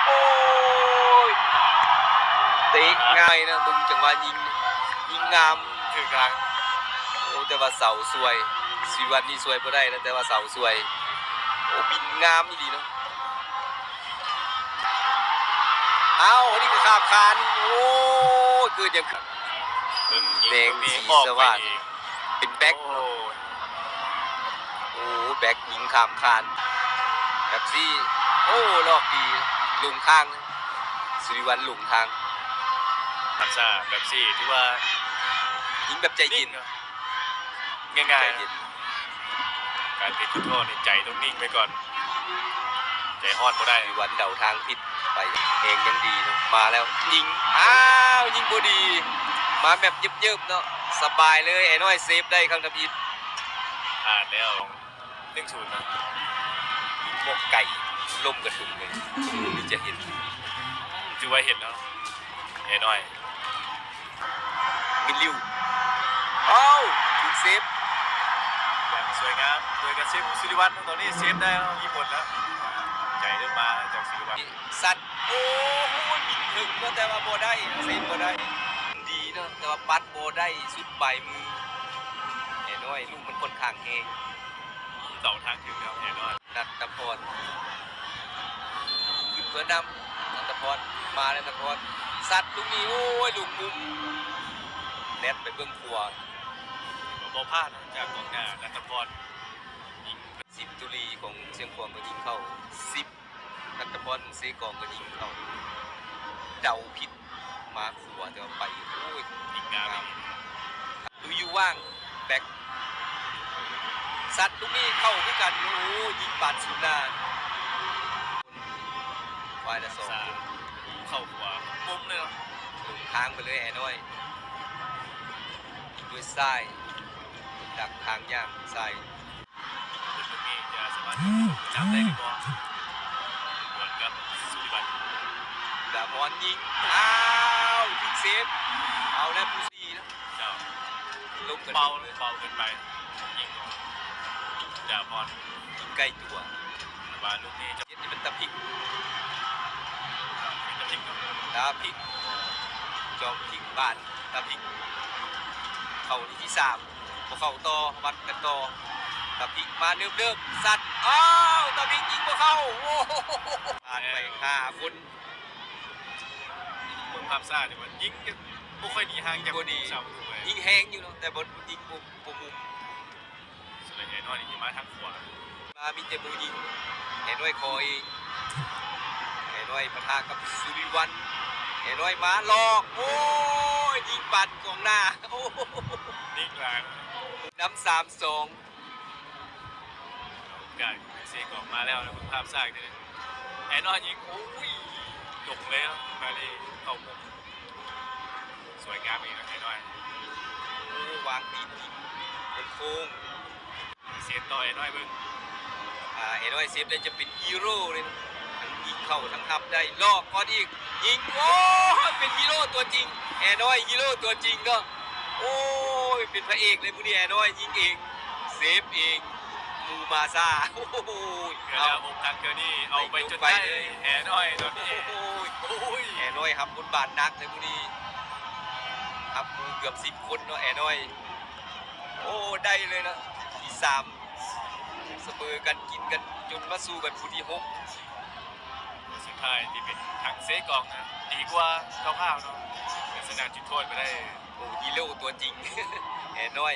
ໂອ້ຍ ເຕະງ່າຍນະ ເບິ່ງຈັງຫວະຍິງ ຍິງງາມ ຖືກຫຼັງ. ໂອ້ ແຕ່ວ່າເສົາຊ່ວຍ ສີວັນນີ້ຊ່ວຍບໍ່ໄດ້ນະ ແຕ່ວ່າເສົາຊ່ວຍ. ໂອ້ ບິນງາມອີ່ຫຼີເນາະ. ອ້າວ ອັນນີ້ກໍຂ້າມຄານ. ໂອ້ຍ ເກີດຫຍັງຂຶ້ນ? ເບິ່ງຍິງ ແດງ ຕົງນີ້ ສີ ອອກ ສະຫວາດ ໄປເອງ ເປັນແບັກ. ໂອ້ຍ ໂອ້ ແບັກຍິງຂ້າມຄານ ແບັບຊີ້. ໂອ້ ຫຼອກດີ ຫຼົງທາງ ສຸລິວັນຫຼົງທາງ. ຮັກສາແບັບຊີ້ ຖືວ່າຍິງແບບໃຈເຢັນ ຍິງເນາະ ງ່າຍໆ ໃຈເຢັນ. ການຕິດຈຸດໂທດນີ້ໃຈຕ້ອງນິ່ງໄວ້ກ່ອນ ໃຈຮ້ອນບໍ່ໄດ້. ສຸລິວັນເດົາທາງຜິດໄປ ແຮງຍັງດີເນາະ ມາແລ້ວຍິງ. ອ້າວ ຍິງບໍ່ດີ ມາແບບເຍີບໆເນາະ ສະບາຍເລີຍ. ໄອ້ນ້ອຍເຊບໄດ້ຄັ້ງທຳອິດ ພາດແລ້ວ. ໜຶ່ງສູນນະ ບໍ່ໄກ ລົມກະເທິງເລີຍ ນີ້ຈະເຫັນ ຖືວ່າເຫັນເນາະ ແອນ້ອຍ ມິນລິວ. ເອົ້າ ຖືກເຊບຢ່າງສວຍງາມ ໂດຍການເຊບຂອງສຸລິວັນ. ຕອນນີ້ເຊບໄດ້ແລ້ວ ມີຜົນແລ້ວ ໃຈເລີ່ມມາຈາກສຸລິວັນ. ສັດ ໂອ້ໂຫ ຍິງເຖິງເນາະ ແຕ່ວ່າບໍ່ໄດ້ ເຊບບໍ່ໄດ້. ດີເນາະ ແຕ່ວ່າປັດບໍ່ໄດ້ສຸດປາຍມື. ແອນ້ອຍ ລູກມັນຂ້ອນຂ້າງແຮງ ເສົາທາງຖືກແລ້ວ ແອນ້ອຍ. ນັດຕະພອນ ຂຶ້ນເພື່ອນຳ ນັດຕະພອນ ມາແລ້ວ ນັດຕະພອນ ສັດລູກນີ້ ໂອ້ຍ ຫຼົງມຸມ ແນດໄປເບື້ອງຂວາ ກໍບໍ່ພາດຈາກກອງໜ້າ. ນັດຕະພອນ ຍິງ ສິບຕຸລີຂອງຊຽງຂວາງກໍຍິງເຂົ້າ ສິບ ນັດຕະພອນ ເຊກອງກໍຍິງເຂົ້າ ເດົາຜິດ ມາຂວາ ແຕ່ວ່າໄປ ໂອ້ຍ ຍິງງາມ ງາມ. ລຸຍຢູ່ວ່າງ ແບັກ ສັດລູກນີ້ເຂົ້າຄືກັນ ໂອ້ຍ ຍິງປານສູນໜ້າ ຝ່າຍລະສອງ ເຂົ້າຂວາ ປຸ້ມເລີຍເນາະ ຫຼົງທາງໄປເລີຍ ແອນ້ອຍ ດ້ວຍຊ້າຍ ດັກທາງຍ່າງຊ້າຍ. ເບິ່ງລູກນີ້ຈະສາມາດຈັບໄດ້ຫຼືບໍ່ ດວນກັບສຸລິວັນ. ດາມອນຍິງ ອ້າວ ຖືກເຊບ ເອົາແລ້ວ ຜູ້ສີ່ນະ ເຈົ້າ ລົງກັນເບົາ ເລີຍ ເບົາເກີນໄປ ຍິງ ດາມອນ ຍິງໃກ້ຕົວ ແຕ່ວ່າລູກນີ້ຈະ ເຮັດໃຫ້ມັນຕາພິກ ຕາພິກ ຕາພິກ ຈອມພິກບາດ ຕາພິກ ເຂົ້າລູກທີສາມ ບໍ່ເຂົ້າຕໍ່ ວັດກັນຕໍ່ ຕາພິກມາເນີບໆ ສັດ ອ້າວ ຕາພິກຍິງບໍ່ເຂົ້າ ໂອ້ໂຫ ຜ່ານໄປຫ້າຄົນ. ເບິ່ງພາບຊ້ານີ້ວ່າຍິງບໍ່ຄ່ອຍໜີຫ່າງຈາກຜູ້ສາປະຕູເລີຍ ຍິງແຮງຢູ່ເນາະ ແຕ່ບໍ່ຍິງບໍ່ ບໍ່ມຸມ. ສ່ວນໃຫຍ່ນ້ອຍນີ້ຈະມາທາງຂວາ ມາມີແຕ່ຜູ້ຍິງ ແອນ້ອຍຂໍເອງ ແອນ້ອຍປະທະກັບສຸລິວັນ ແອນ້ອຍມາຫຼອກ ໂອ້ຍ ຍິງປານກອງໜ້າ ໂອ້ ຍິງຫຼາຍ ນຳສາມສອງ. ໂອກາດເຊກອງມາແລ້ວນະ ເບິ່ງພາບຊ້ານີ້ ແອນ້ອຍຍິງ ໂອ້ຍ ລົງເລີຍເນາະ ມາເລີຍເຂົ້າມຸມ ສວຍງາມອີກນະ ແອນ້ອຍ ໂອ້ ວາງຕີນຍິງໂຄ້ງ ເຊບຕໍ່ ແອນ້ອຍເບິ່ງ ອ່າ ແອນ້ອຍເຊບໄດ້ຈະເປັນຮີໂຣເລີຍ ທັງຍິງເຂົ້າທັງຮັບໄດ້ ຫຼອກກ່ອນອີກ ຍິງ ໂອ້ຍ ເປັນຮີໂຣຕົວຈິງ ແອນ້ອຍຮີໂຣຕົວຈິງເນາະ ໂອ້ຍ ເປັນພະເອກເລີຍມື້ນີ້ ແອນ້ອຍຍິງເອງ ເຊບເອງ ໝູ່ມາຊ້າ ໂອ້ໂຫ ເກືອບແລ້ວ ຫົກທາງເທື່ອນີ້ ເອົາໄປຈົນໄດ້ ແອນ້ອຍຕອນນີ້ ໂອ້ໂຫ ໂອ້ຍ ແອນ້ອຍຮັບບົດບາດໜັກເລີຍມື້ນີ້ ຮັບໝູ່ເກືອບສິບຄົນເນາະ ແອນ້ອຍ ໂອ້ ໄດ້ເລີຍເນາະ ທີສາມ ສະເໝີກັນ ກິນກັນ ຈົນມາສູ້ກັນຜູ້ທີຫົກ ແລະ ສຸດທ້າຍທີ່ເປັນທາງເຊກອງນະ ດີກວ່າເຈົ້າພາບເນາະ ແລະ ຊະນະຈຸດໂທດໄປໄດ້ ໂອ້ ຮີໂຣຕົວຈິງ ແອນ້ອຍ.